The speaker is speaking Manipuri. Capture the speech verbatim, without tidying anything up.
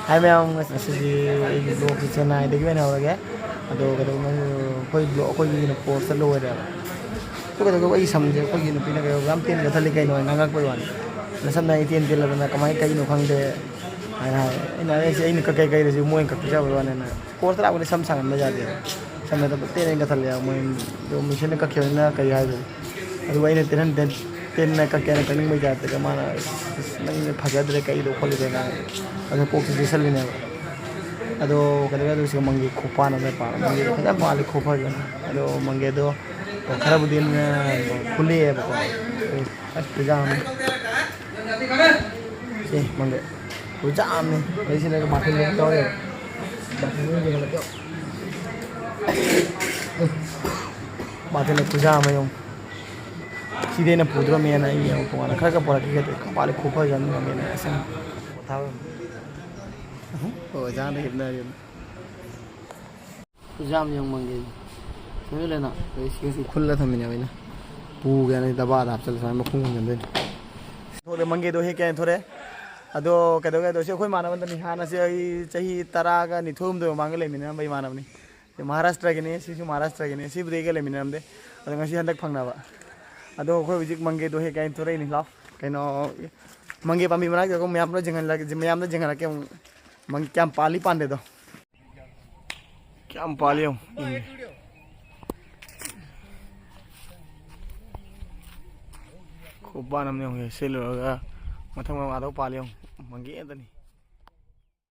ꯍꯥꯏ ꯃꯌꯥꯝ, ꯉꯁꯤꯒꯤ ꯑꯩꯒꯤ vlogꯁꯤ ꯆꯦꯟꯅꯥꯏꯗꯒꯤ ꯑꯣꯏꯅ ꯍꯧꯔꯒꯦ꯫ ꯑꯗꯣ ꯀꯩꯗꯧꯕ ꯑꯩꯈꯣꯏ vlog ꯑꯩꯈꯣꯏꯒꯤ ꯑꯣꯏꯅ postꯇ ꯂꯣꯏꯔꯦꯕ꯫ ꯑꯗꯨ ꯀꯩꯗꯧꯕ ꯑꯩꯒꯤ ꯁꯝꯁꯦ ꯑꯩꯈꯣꯏꯒꯤ ꯅꯨꯄꯤꯅ ꯀꯩꯗꯧꯕ ꯌꯥꯝ ꯇꯦꯟꯅ ꯀꯛꯊꯠꯂꯤ ꯀꯩꯅꯣ ꯍꯥꯏꯅ ꯉꯥꯡꯉꯛꯄꯩ ꯋꯥꯅꯤ꯫ ꯅꯁꯝꯅ ꯑꯩ ꯇꯦꯟ ꯇꯦꯜꯂꯗꯅ ꯀꯃꯥꯏꯅ ꯀꯛꯏꯅꯣ ꯈꯪꯗꯦ ꯍꯥꯏꯅ ꯍꯥꯏ꯫ ꯑꯩꯅ ꯍꯥꯏꯔꯤꯁꯦ ꯑꯩꯅ ꯀꯛꯀꯩ ꯀꯛꯏꯔꯁꯤ ꯃꯣꯏꯅ ꯀꯛꯄꯤꯖꯕꯩ ꯋꯥꯅꯤꯅ꯫ Sportsꯇ ꯂꯥꯛꯄꯗꯤ ꯁꯝ ꯁꯥꯡꯍꯟꯕ ꯌꯥꯗꯦꯕ꯫ ꯁꯝ ꯑꯗꯨꯝ ꯇꯦꯟꯅ ꯀꯛꯊꯠꯂꯦꯕ ꯃꯣꯏ꯫ ꯑꯗꯣ ꯃꯦꯁꯤꯟꯅ ꯀꯛꯈꯤꯕꯅꯤꯅ ꯀꯩ ꯍꯥꯏꯗꯣꯏꯅꯣ? ꯑꯗꯨꯒ ꯑꯩꯅ ꯇꯦꯟꯍꯟ-, ꯇꯦꯟ-, ꯇꯦꯟꯅ ꯀꯛꯀꯦꯅ ꯀꯛꯅꯤꯡꯕꯩ ꯇꯥꯏꯞꯇꯒ ꯃꯥꯅ, "ꯑꯁ, ꯅꯪ ꯐꯖꯗ꯭ꯔꯦ, ꯀꯛꯏꯗꯣ ꯈꯣꯠꯂꯤꯗꯣ" ꯉꯥꯡꯉꯦ꯫ ꯑꯗꯣ ꯀꯣꯛꯁꯤꯁꯨ ꯆꯠꯂꯤꯅꯦꯕ꯫ ꯑꯗꯣ ꯀꯩꯗꯧꯔꯦ? ꯑꯗꯨ ꯁꯤꯒ ꯃꯪꯒꯦ ꯈꯨꯄꯥꯟ ꯑꯃ ꯄꯥꯜꯂꯦ꯫ ꯃꯪꯒꯦꯗꯣ ꯐꯖꯅ ꯄꯥꯜꯂꯤ, ꯈꯨꯐꯖꯅ꯫ ꯑꯗꯣ ꯃꯪꯒꯦꯗꯣ ꯈꯔꯕꯨꯗꯤ ꯑꯗꯨꯝ ꯈꯨꯂꯛꯑꯦꯕꯀꯣ꯫ ꯑꯁ, ꯈꯨꯌꯥꯝ ꯑꯃ꯫ ꯁꯤ ꯃꯪꯒꯦ ꯈꯨꯌꯥꯝ ꯑꯃꯅꯤ꯫ ꯑꯗꯩ ꯁꯤꯗ ꯕꯥꯇꯤꯟ ꯑꯃ ꯌꯥꯎꯔꯦ꯫ ꯕꯥꯇꯤꯟ ꯑꯃ ꯌꯦꯡꯍꯜꯂꯛꯀꯦ꯫ ꯕꯥꯇꯤꯟ ꯈꯨꯌꯥꯝ ꯑꯃ ꯌꯦꯡꯉꯨ꯫ ꯁꯤꯗꯤ ꯑꯩꯅ ꯄꯨꯗ꯭ꯔꯣꯃꯦꯅ ꯑꯩ ꯌꯦꯡꯉꯨ ꯇꯣꯉꯥꯟꯅ ꯈꯔ ꯈꯔ ꯄꯣꯔꯛꯈꯤꯒꯦ꯫ ꯈꯨꯄꯥꯟ ꯈꯨꯐꯖ ꯑꯃ ꯌꯦꯡꯉꯨ꯫ ꯑꯁꯦꯡꯕ ꯄꯣꯊꯥꯕ꯫ ꯑꯣ, ꯑꯣꯖꯥꯅ ꯍꯤꯞꯅꯔꯤ꯫ ꯈꯨꯌꯥꯝ ꯌꯦꯡꯉꯨ ꯃꯪꯒꯦꯁꯦ꯫ ꯈꯪꯉꯤꯗꯅ? ꯑꯩ ꯁꯤ ꯈꯨꯜꯂ ꯊꯝꯃꯤꯅꯦꯕ ꯑꯩꯅ꯫ ꯄꯨꯒꯦꯅ ꯑꯩ ꯗꯕꯥꯗ ꯍꯥꯞꯆꯜꯂ ꯁꯨꯃꯥꯏꯅ ꯃꯈꯨꯝ ꯈꯨꯝꯖꯟꯗꯣꯏꯅꯤ꯫ ꯊꯣꯛꯂꯦ, ꯃꯪꯒꯦꯗꯣ ꯍꯦꯛꯀꯦꯅ ꯊꯣꯛꯂꯛꯑꯦ꯫ ꯑꯗꯣ ꯀꯩꯗꯧꯒꯦ ꯍꯥꯏꯗꯣ ꯁꯤ ꯑꯩꯈꯣꯏ ꯏꯃꯥꯟꯅꯕꯗꯅꯤ꯫ ꯍꯥꯟꯅꯁꯦ ꯑꯩ ꯆꯍꯤ ꯇꯔꯥꯒ ꯅꯤꯊꯣꯏ ꯍꯨꯝꯗꯣꯏ ꯃꯃꯥꯡꯒ ꯂꯩꯃꯤꯟꯅꯔꯝꯕ ꯏꯃꯥꯟꯅꯕꯅꯤ꯫ ꯁꯤ ꯃꯍꯥꯔꯥꯁꯇ꯭ꯔꯒꯤꯅꯤ, ꯁꯤꯁꯨ ꯃꯍꯥꯔꯥꯁꯇ꯭ꯔꯒꯤꯅꯤ꯫ ꯁꯤꯕꯨꯗꯤ ꯑꯩꯒ ꯂꯩꯃꯤꯟꯅꯔꯝꯗꯦ꯫ ꯑꯗꯣ ꯉꯁꯤ ꯍꯟꯗꯛ ꯐꯪꯅꯕ꯫ ꯑꯗꯣ ꯑꯩꯈꯣꯏ ꯍꯧꯖꯤꯛ ꯃꯪꯒꯦꯗꯣ ꯍꯦꯛꯀꯦ ꯍꯥꯏꯅ ꯊꯣꯔꯛꯏꯅꯤ꯫ ꯂꯥꯎ꯫ ꯀꯩꯅꯣ, ꯃꯪꯒꯦ ꯄꯥꯝꯕꯤ ꯃꯅꯥꯛꯇ ꯑꯩꯈꯣꯏ ꯃꯌꯥꯝꯗ ꯌꯦꯡꯍꯜꯂꯒꯦ, ꯃꯌꯥꯝꯗ ꯌꯦꯡꯍꯜꯂꯛꯀꯦ ꯑꯃꯨꯛ꯫ ꯃꯪꯒꯦ ꯀꯌꯥꯝ ꯄꯥꯜꯂꯤ ꯄꯥꯟꯗꯦꯗꯣ꯫ ꯀꯌꯥꯝ ꯄꯥꯜꯂꯤ ꯌꯦꯡꯉꯨ꯫ ꯈꯨꯄꯥꯟ ꯑꯃ ꯌꯦꯡꯉꯨ꯫ ꯁꯤ ꯂꯣꯏꯔꯒ ꯃꯊꯪ ꯃꯊꯪ ꯑꯥꯗ ꯄꯥꯜꯂꯤ ꯌꯦꯡꯉꯨ꯫ ꯃꯪꯒꯦ ꯉꯥꯛꯇꯅꯤ꯫